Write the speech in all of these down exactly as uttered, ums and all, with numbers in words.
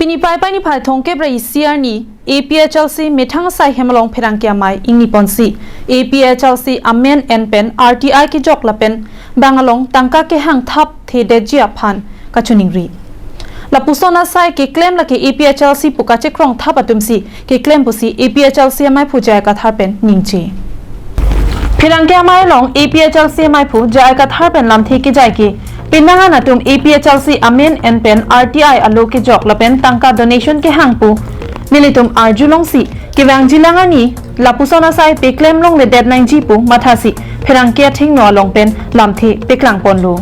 Niphai pai niphai thomkep ra isi arni A P H L C methang asai hem along pherangke amei ingni ponsi A P H L C amen en pen R T I kejok lapen bang along tangka kehang thapthedetji aphan kachiningri. Lapuson asai keklem lake A P H L C pu kachekrong thap atumsi keklem pusi A P H L C ameiphu J I Kathar pen ningje. Pherangke amei along A P H L C ameiphu J I Kathar pen lamthe kejai ke penang an atum A P H L C amen en pen R T I alo kejok lapen tangka donation kehang pu nelitum arjulongsi kevangjilang arni lapuson asai peklem longledet nangji pu mathasi pherangke athengno along pen lamthe peklang ponlo.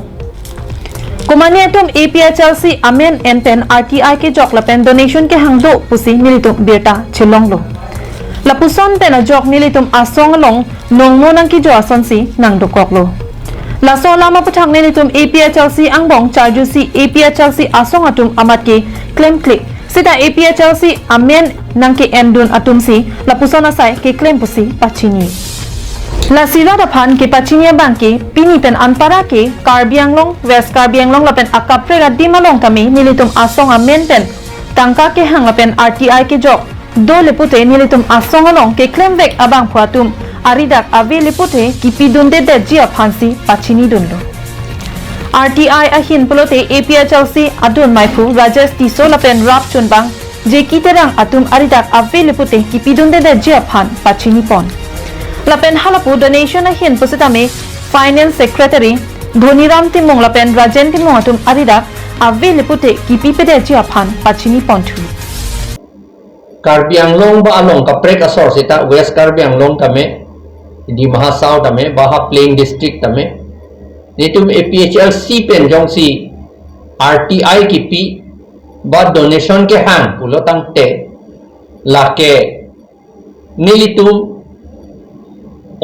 Komane atum A P H L C amen en pen R T I kejok lapen donation kehang do pusi nelitum birta chelonglo. Lapuson pen ajok nelitum asong along nongno nangkejo asonsi nangdokoklo. Laso alam aputhak nelitum A P H L C angbong charjusi A P H L C asong atum amat ke klemkle seta A P H L C amen nangke-endun atumsi lapuson asai keklem pusi pachini. Lasi rat aphan kepachini abang ke pini pen anparta ke Karbi Anglong, West Karbi Anglong lapen akaprek adim along tame nelitum asong amen pen tangka kehang lapen R T I kejok dole pute nelitum asong along keklemvek abangphu atum aridak avele pute kipidundedetji aphansi pachinidunlo. R T I ahin pulote A P H L C adun meiphu Rajesh Tisso lapen rap chunbang J K Terang atum aridak avele pute kipidundedetji aphan pachinipon. Lapen halapu donation ahin pusitame Finance Secretary Dhoniram Timung lapen Rajen Timung atum aridak avele pute kipipedetji aphan pachiniponthu. Karbi Anglong ba along kaprek asor seta West Karbi Anglong tame, Dima Hasao tame, ba ha plain district tame, nelitum A P H L C pen jongsi R T I kipi ba donation kehang pulo tangte lake nelitum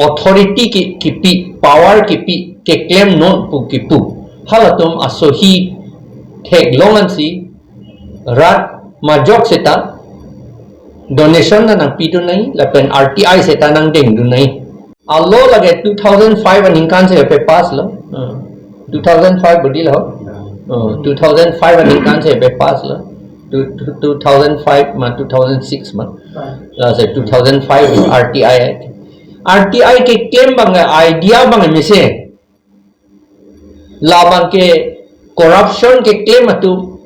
authority ki, kipi, power kipi, keklemnon pu kipu. Halatum asohi theklong ansi rat majok seta donation ta nangpidun nangji lapen R T I seta nangdengdun nangji. Alo lake two thousand five aningkan si pe pass lo. Uh, two thousand five bodi lo. Uh, two thousand five aningkan si pe pass lo. Two, two, two thousand five ma two thousand six ma. Lasi two thousand five R T I. R T I keklem abang idea abang mesen. Labang ke corruption keklem atum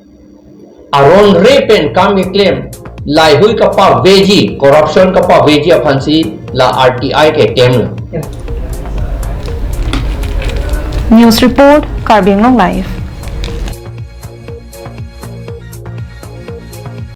aron re pen kam keklem, laheihui kapaveji, corruption kapaveji aphansi la R T I keklemlo. News report, Karbi Anglong Live.